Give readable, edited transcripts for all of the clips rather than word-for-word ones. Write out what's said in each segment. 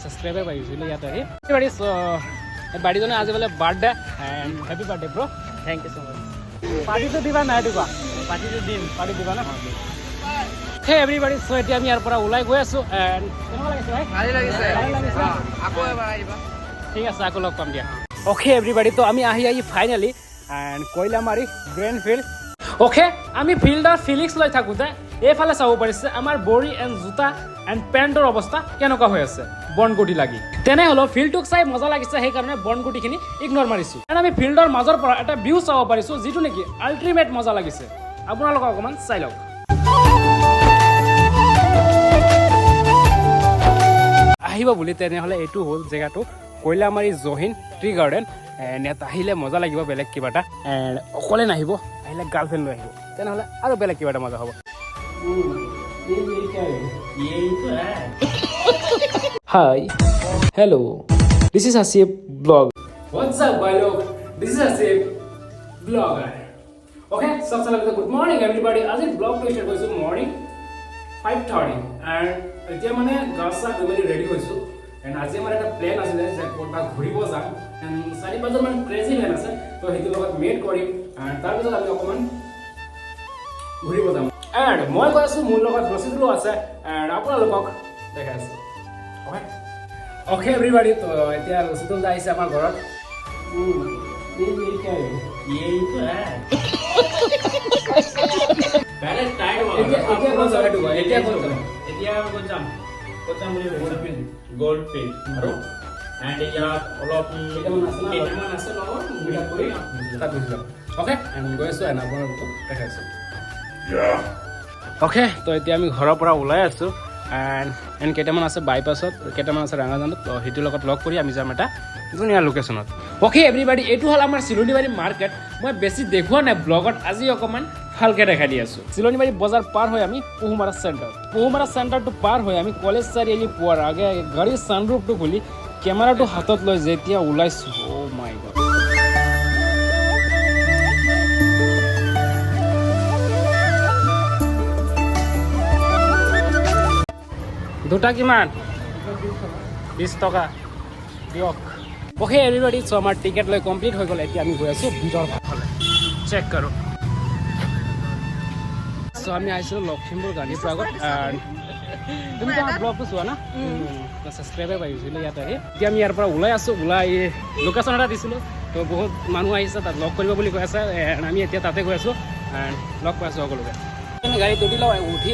Subscriber পাইছিলোঁ ইয়াত আহি। বাৰীজনে আজি বোলে birthday, and happy birthday, bro. Thank you so much. পাৰ্টিটো দিবা নাই দিবা? পাৰ্টিটো দিম। পাৰ্টি দিবা ন? হে এভৰিবাডি, চ' এতিয়া আমি ইয়াৰ পৰা ওলাই গৈ আছোঁ। এণ্ড কেনেকুৱা লাগিছে ভাই? ভালে লাগিছে। ভালে লাগিছে। আকৌ এবাৰ আহিবা। ঠিক আছে, আকৌ লগ পাম দিয়া। অ'কে এভৰিবাডি, তো আমি আহি আহি finally and Koilamari grand field. Okay, আমি ফিল্ডৰ ফিলিংছ লৈ থাকোঁতে এইফালে চাব পাৰিছে আমাৰ বডি এণ্ড জোতা এণ্ড পেণ্টৰ অৱস্থা কেনেকুৱা হৈ আছে বনগুটি লাগি। তেনেহ'লেও ফিল্ডটোক চাই মজা লাগিছে, সেইকাৰণে বনগুটিখিনি ইগন'ৰ মাৰিছোঁ। এণ্ড আমি ফিল্ডৰ মাজৰ পৰা এটা ভিউ চাব পাৰিছোঁ, যিটো নেকি আল্টিমেট মজা লাগিছে। আপোনালোকক অকণমান চাই লওক। আহিব বুলি তেনেহ'লে এইটো হ'ল জেগাটো, কইলামাৰী জহিন টি গাৰ্ডেন। এণ্ড ইয়াত আহিলে মজা লাগিব বেলেগ কিবা এটা। এণ্ড অকলে নাহিব, আহিলে গাৰ্লফ্ৰেণ্ড লৈ আহিব, তেনেহ'লে আৰু বেলেগ কিবা এটা মজা হ'ব। Hi, hello, this is Hasib blog. What's up ভাই লোক? This is Hasib blogger. Okay, চব চালে গুড মৰ্ণিং এভৰিবাডি। আজি ব্লগটো ষ্টাৰ্ট কৰিছোঁ মৰ্ণিং 5:30। এণ্ড এতিয়া মানে গা চা ধুই মেলি ৰেডি হৈছোঁ। এণ্ড আজি আমাৰ এটা প্লেন আছিলে যে ক'ৰবাত ঘূৰিব যাম। এণ্ড চাৰি পাঁচজনমান ক্ৰেজি প্লেন আছে, তো সেইটোৰ লগত মেট কৰিম এণ্ড তাৰপিছত আমি অকণমান ঘূৰিব যাম। এণ্ড মই গৈ আছোঁ, মোৰ লগত ৰচিদুলো আছে। এণ্ড আপোনালোকক দেখাই আছোঁ। অ'কে অ'কে এভৰিবাডি, তো এতিয়া ৰচিদুল দা আহিছে আমাৰ ঘৰত। বেলেগ টাইট। এতিয়া ক'ত যাবা সেইটো কোৱা, এতিয়া ক'ত যাবা? এতিয়া ক'ত যাম, ক'ত যাম বুলি ভাবিছা? গ'ল্ড ফিল্ড আৰু এণ্ড ইয়াত অলপ কেইটামান আছে না? কেইটামান আছে লগত। মিট আপ কৰি তাত গুচি যাম। অ'কে, এণ্ড গৈ আছোঁ এণ্ড আপোনালোকক দেখাই আছোঁ। অ'কে, তো এতিয়া আমি ঘৰৰ পৰা ওলাই আছোঁ। এণ্ড এণ্ড কেইটামান আছে বাইপাছত, কেইটামান আছে ৰাঙাজানত, তো সেইটোৰ লগত লগ কৰি আমি যাম এটা ধুনীয়া লোকেশ্যনত। অ'কে এভৰিবাডি, এইটো হ'ল আমাৰ চিলনীবাৰী মাৰ্কেট। মই বেছি দেখুওৱা নাই ব্লগত, আজি অকণমান ভালকৈ দেখাই দি আছোঁ। চিলনীবাৰী বজাৰ পাৰ হৈ আমি পহুমাৰা চেণ্টাৰ, পহুমাৰা চেণ্টাৰটো পাৰ হৈ আমি কলেজ চাৰিআলি পোৱাৰ আগে আগে গাড়ীৰ ছানৰুফটো খুলি কেমেৰাটো হাতত লৈ যেতিয়া ওলাইছোঁ, অ' মাই গড! দুটা কিমান? 20 টকা দিয়ক। অ'কে এভৰিবাডি, চ' আমাৰ টিকেট লৈ কমপ্লিট হৈ গ'ল। এতিয়া আমি গৈ আছোঁ ভিতৰ ফালে, চেক কৰোঁ। চ' আমি আহিছিলোঁ লখিমপুৰ গান্ধী পাৰ্কত। তুমি আমাৰ ব্লগটো চোৱা না? ছাবস্ক্ৰাইবাৰ পাইছিলোঁ ইয়াত আহি। এতিয়া আমি ইয়াৰ পৰা ওলাই আছোঁ, ওলাই লোকেশ্যন এটা দিছিলোঁ, তো বহুত মানুহ আহিছে তাত লগ কৰিব বুলি কৈ আছে। And আমি এতিয়া তাতে গৈ আছোঁ এণ্ড লগ পাইছোঁ সকলোকে। আমি গাড়ীত উঠি লওঁ, উঠি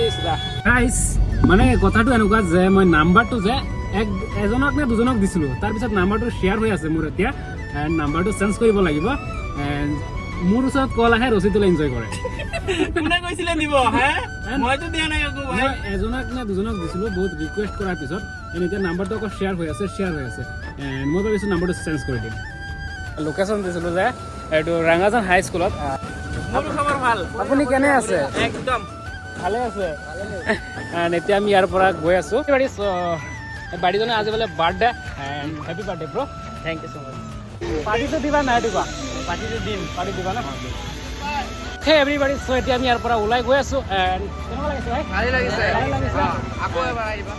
গাইছ। মানে কথাটো এনেকুৱা যে মই নাম্বাৰটো যে এক এজনক নে দুজনক দিছিলোঁ, তাৰপিছত নাম্বাৰটো শ্বেয়াৰ হৈ আছে মোৰ এতিয়া। এণ্ড নাম্বাৰটো চেঞ্জ কৰিব লাগিব। এণ্ড মোৰ ওচৰত কল আহে, ৰচিদুলে এনজয় কৰে। কোনে কৈছিলে দিব হে? মইতো দিয়া নাই একো ভাই। মই এজনক নে দুজনক দিছিলোঁ বহুত ৰিকুৱেষ্ট কৰাৰ পিছত। এণ্ড এতিয়া নাম্বাৰটো আকৌ শ্বেয়াৰ হৈ আছে, শ্বেয়াৰ হৈ আছে। এণ্ড মই ভাবিছোঁ নাম্বাৰটো চেঞ্জ কৰি দিম। লোকেশ্যন দিছিলোঁ যে এইটো ৰাঙাজান হাইস্কুলত। মোৰ খবৰ ভাল। আপুনি কেনে আছে? একদম। ভালে আছে। এণ্ড এতিয়া আমি ইয়াৰ পৰা গৈ আছোঁ। বাৰীজনে আজি বোলে birthday, and happy birthday, bro. Thank you so much. পাৰ্টিটো দিবা নাই দিবা? পাৰ্টিটো দিম। পাৰ্টি দিবা ন? হে এভৰিবাডি, চ' এতিয়া আমি ইয়াৰ পৰা ওলাই গৈ আছোঁ। এণ্ড কেনেকুৱা লাগিছে ভাই? ভালে লাগিছে। ভালে লাগিছে। আকৌ এবাৰ আহিবা।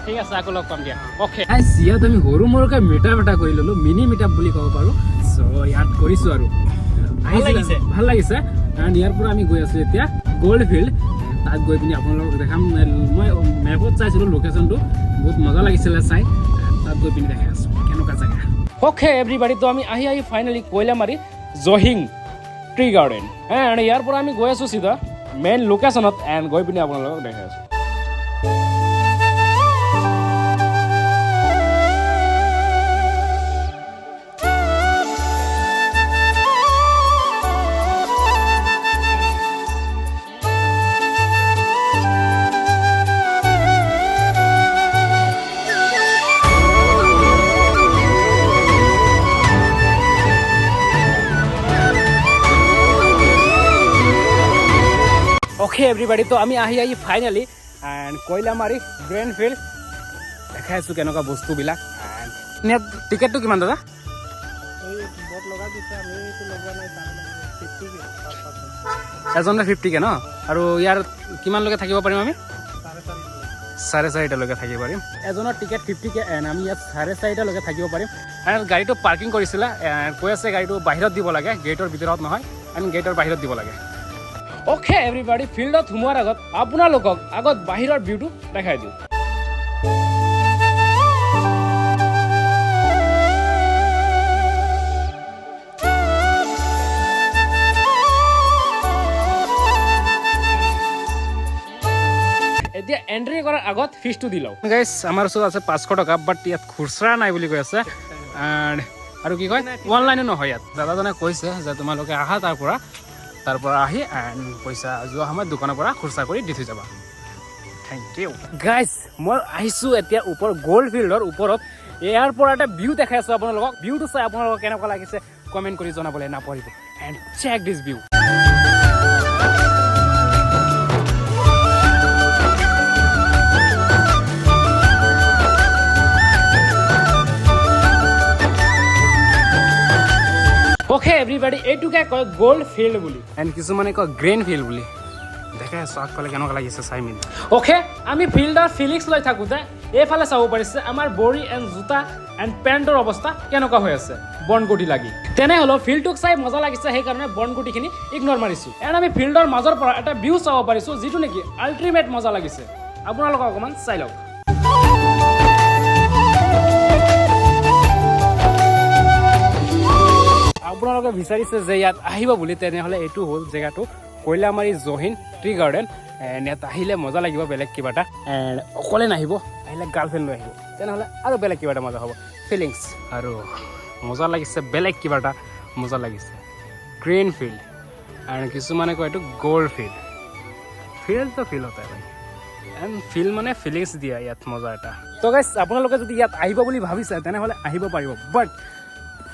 ঠিক আছে, আকৌ লগ পাম দিয়া। অ'কে, ইয়াত আমি সৰু মৰুকৈ মিটআপ এটা কৰি ল'লোঁ, মিনি মিটআপ বুলি ক'ব পাৰোঁ। চ' ইয়াত কৰিছোঁ আৰু আহিছিলে- লাগিছে। ভাল লাগিছে। এণ্ড ইয়াৰ পৰা আমি গৈ আছোঁ এতিয়া গ'ল্ড ফিল্ড। তাত গৈ পিনি আপোনালোকক দেখাম। মই মেপত চাইছিলোঁ লোকেশ্যনটো, বহুত মজা লাগিছিলে চাই। তাত গৈ পিনি দেখাই আছোঁ কেনেকুৱা জেগা। অ'কে এভৰিবাডি, তো আমি আহি আহি finally Koilamari Johing tea garden. And ইয়াৰ পৰা আমি গৈ আছোঁ চিধা মেইন লোকেশ্যনত। এণ্ড গৈ পিনি আপোনালোকক দেখাই আছোঁ। অ'কে এভৰিবাডি, তো আমি আহি আহি finally and Koilamari grand field. দেখাই আছোঁ কেনেকুৱা বস্তুবিলাক। এণ্ড ইয়াত টিকেটটো কিমান দাদা? লগা দিছে, আমি লগোৱা নাই। 50। এজনে 50কে ন? আৰু ইয়াৰ কিমানলৈকে থাকিব পাৰিম আমি? 4:30। 4:30লৈকে থাকিব পাৰিম। এজনৰ টিকেট 50কে এণ্ড আমি ইয়াত 4:30লৈকে থাকিব পাৰিম। এণ্ড গাড়ীটো পাৰ্কিং কৰিছিলে এণ্ড কৈ আছে গাড়ীটো বাহিৰত দিব লাগে, গেটৰ ভিতৰত নহয়, এণ্ড গেটৰ বাহিৰত দিব লাগে। অ'কে এভৰিবাডি, ফিল্ডত সোমোৱাৰ আগত আপোনালোকক আগত বাহিৰৰ ভিউটো দেখাই দিওঁ। এতিয়া এণ্ট্ৰি কৰাৰ আগত ফিজটো দি লওঁ। গাইজ, আমাৰ ওচৰত আছে 500 টকা, বাট ইয়াত খুচৰা নাই বুলি কৈ আছে। এণ্ড আৰু কি কয়, অনলাইনো নহয় ইয়াত। দাদাজনে কৈছে যে তোমালোকে আহা তাৰ পৰা আহি এণ্ড পইচা যোৱা সময়ত দোকানৰ পৰা খুচৰা কৰি দি থৈ যাবা। Thank U. Guys, মই আহিছোঁ এতিয়া ওপৰ গ'ল্ড ফিল্ডৰ ওপৰত। ইয়াৰ পৰা এটা ভিউ দেখাই আছোঁ আপোনালোকক। ভিউটো চাই আপোনালোকক কেনেকুৱা লাগিছে কমেণ্ট কৰি জনাবলৈ নাপাহৰিব। And check this view. Okay everybody, এইটোকে কয় গ'ল্ড ফিল্ড বুলি এণ্ড কিছুমানে কয় গ্ৰীণ ফিল্ড বুলি। দেখাই আছোঁ আগফালে কেনেকুৱা লাগিছে চাই মেলি। অ'কে, আমি ফিল্ডৰ ফিলিংছ লৈ থাকোঁতে এইফালে চাব পাৰিছে আমাৰ বডি এণ্ড জোতা এণ্ড পেণ্টৰ অৱস্থা কেনেকুৱা হৈ আছে বনগুটি লাগি। তেনেহ'লেও ফিল্ডটোক চাই মজা লাগিছে, সেইকাৰণে বনগুটিখিনি ইগন'ৰ মাৰিছোঁ। এণ্ড আমি ফিল্ডৰ মাজৰ পৰা এটা ভিউ চাব পাৰিছোঁ, যিটো নেকি আল্টিমেট মজা লাগিছে। আপোনালোকক অকণমান চাই লওক। আপোনালোকে বিচাৰিছে যে ইয়াত আহিব বুলি, তেনেহ'লে এইটো হ'ল জেগাটো, কয়লামাৰী জহিন টি গাৰ্ডেন। এণ্ড ইয়াত আহিলে মজা লাগিব বেলেগ কিবা এটা। এণ্ড অকলে নাহিব, আহিলে গাৰ্লফ্ৰেণ্ড লৈ আহিব, তেনেহ'লে আৰু বেলেগ কিবা এটা মজা হ'ব ফিলিংছ। আৰু মজা লাগিছে, বেলেগ কিবা এটা মজা লাগিছে। গ্ৰীণ ফিল্ড আৰু কিছুমানে কয় এইটো গ'ল্ড ফিল্ড। ফিল্ডটো ফিল্ড হতে ভাই, এণ্ড ফিল মানে ফিলিংছ দিয়া ইয়াত মজা এটা। তো গাইছ, আপোনালোকে যদি ইয়াত আহিব বুলি ভাবিছে, তেনেহ'লে আহিব পাৰিব। বাট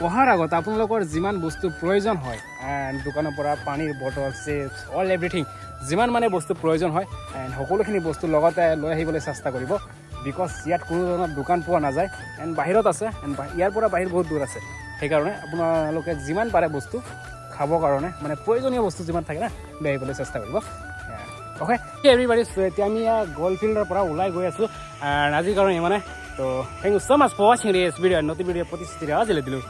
অহাৰ আগত আপোনালোকৰ যিমান বস্তু প্ৰয়োজন হয়, এণ্ড দোকানৰ পৰা পানীৰ বটল, চিপছ, অল এভৰিথিং, যিমান মানে বস্তু প্ৰয়োজন হয়, এণ্ড সকলোখিনি বস্তু লগতে লৈ আহিবলৈ চেষ্টা কৰিব, because ইয়াত কোনো ধৰণৰ দোকান পোৱা নাযায় এণ্ড বাহিৰত আছে, এণ্ড ইয়াৰ পৰা বাহিৰ বহুত দূৰ আছে। সেইকাৰণে আপোনালোকে যিমান পাৰে বস্তু খাবৰ কাৰণে, মানে প্ৰয়োজনীয় বস্তু যিমান থাকে না, লৈ আহিবলৈ চেষ্টা কৰিব। অ'কে এভৰিবাডি, এতিয়া আমি ইয়াৰ গ'ল্ড ফিল্ডৰ পৰা ওলাই গৈ আছোঁ এণ্ড আজিৰ কাৰণে ইমানে। তো thank you so much for watching this video. নতুন ভিডিঅ' প্ৰতিশ্ৰুতিৰে আজিলৈ দিলোঁ।